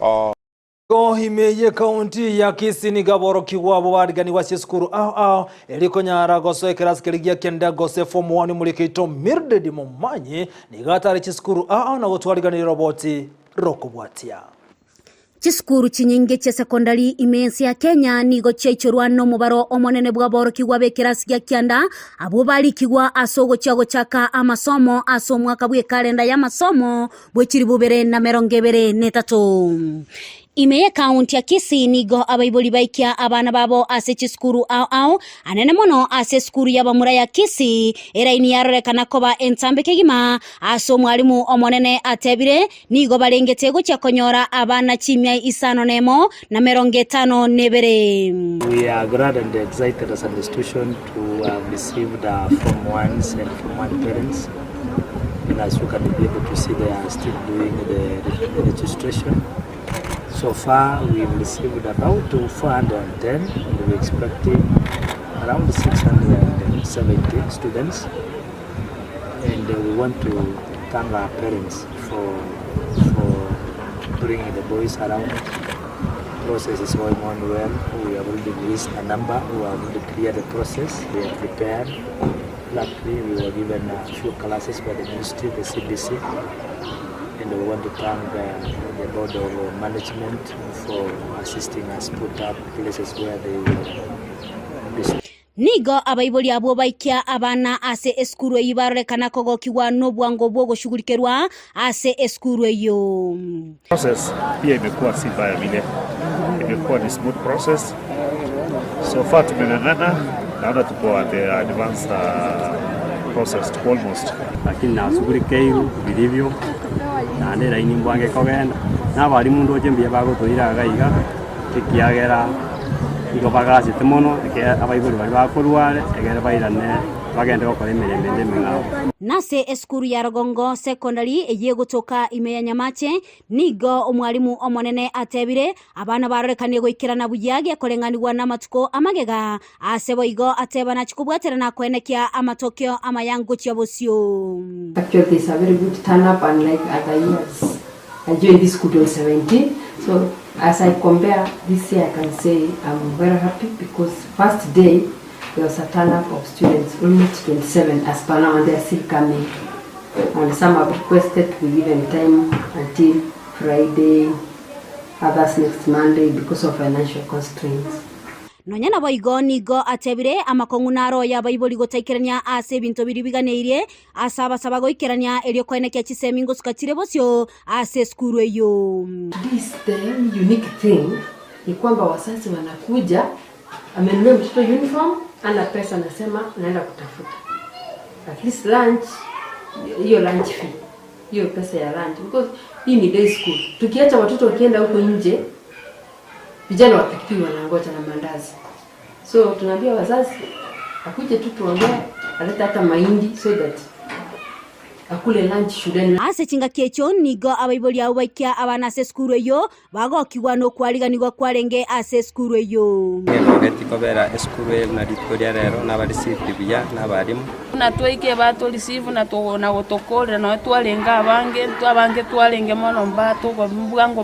Igo ime y'ekaunti ya Kisii nigo aborokigwa abwo bariganigwe ase esukuru ao ao eri konyara gosoa ekerasi keria gia kenda gose form one omoriki oito Mildred Momanyi nigo atare chisukuru ao ao na gotwariganiria roboti rokobwatia. Chisukuru chinyinge chia sekondari ime y'ense ya Kenya nigo chiaichorwa nomobaro omonene bw'aborokigwa b'ekerasi gia kianda abwo barikigwa ase ogochia gochaka amasomo ase omwaka bw'ekalenda y'amasomo bwe chilifu ibere na emerongo ebere na etato. Ime y'ekaunti ya Kisii nigo abaibori baikia abana babo ase chisukuru ao ao, anene mono ase esukuru y'abamura ya Kisii, eraini yarorekana koba entambe kegima ase omwalimu omonene atebire nigo barengete gochia konyora abana chimia isano nemo na merongo etano na ebere. We are glad and excited as an institution to have received our Form Ones and Form One parents. And as you can be able to see, they are still doing the, the registration. So far, we've received about 410 and we're expecting around 670 students. And we want to thank our parents for bringing the boys around. Process is going on well. We have already released a number who have already cleared the process. They are prepared. Luckily, we were given a few classes by the ministry, the CBC, and we want to thank the board of management for assisting us put up places where they will be. Nigo abaibori abwo baikia abana ase esukuru eyio barorekana kogokigwa nobwango bw'ogoshugurikerwa ase esukuru eyio. Process pia imekuwa si mbaya vile, imekuwa ni smooth process. So far tumeng'ang'ana, naona tuko at the advanced process, tuko almost. Lakini nasugurikeirwe vilivyo, naende eraini mbwange kogenda, na abalimu ndoche mbuya bagotoira iga iga, ekiagera nigo bagasete mono, ekero abaibori baria bakorwa are, ekero bairane bagende gokora emeremo ende emeng'ao. Nase esukuru ya Rogongo Secondary eyio egotoka ime ya Nyamache, nigo omwalimu omonene atebire abana barorekanie goikerana buya gekoreng'anigwa namatuko amagega ase boigo ateba nachia kobwaterana koenekia amatokeo amaya ngochia bosio. Actually, there's a very good turn up unlike other years. I joined this school 2017. So as I compare this year, I can say I'm very happy because first day there was a turn up of students, almost 27 as per now, and they are still coming. And some have requested to be given time until Friday, others next Monday because of financial constraints. Nonya naboigo nigo atebire amakong'u naro y'abaibori gotaikerania ase ebinto biria biganeirie ase abasaba goikerania erio koenekia chisemi ngosuka chire bosio ase esukuru eyio. This the unique thing ni kwamba wazazi wanakuja, amenunua mtoto uniform, ana pesa, anasema naenda kutafuta at least lunch, hiyo lunch fee, hiyo pesa ya lunch, because hii ni day school. Tukiacha watoto wakienda huko nje, vijana wa pikipiki wanangoja na mandazi, so tunaambia wazazi akuje tu tuongee, alete hata mahindi so that akule lunch shuleni. Ase chingaki echio nigo abaibori abo baikia abana ase esukuru eyio bagokigwa nokwariganigwa kwarenge ase esukuru eyio. Ngegogeti kobera esukuru eye buna rituko ria rero, nabarisiviri buya na abarimu. Buna twaika ebatorisivu na gotokorera nonya twarenge abange, abange twarenge mono mbatoko bwango.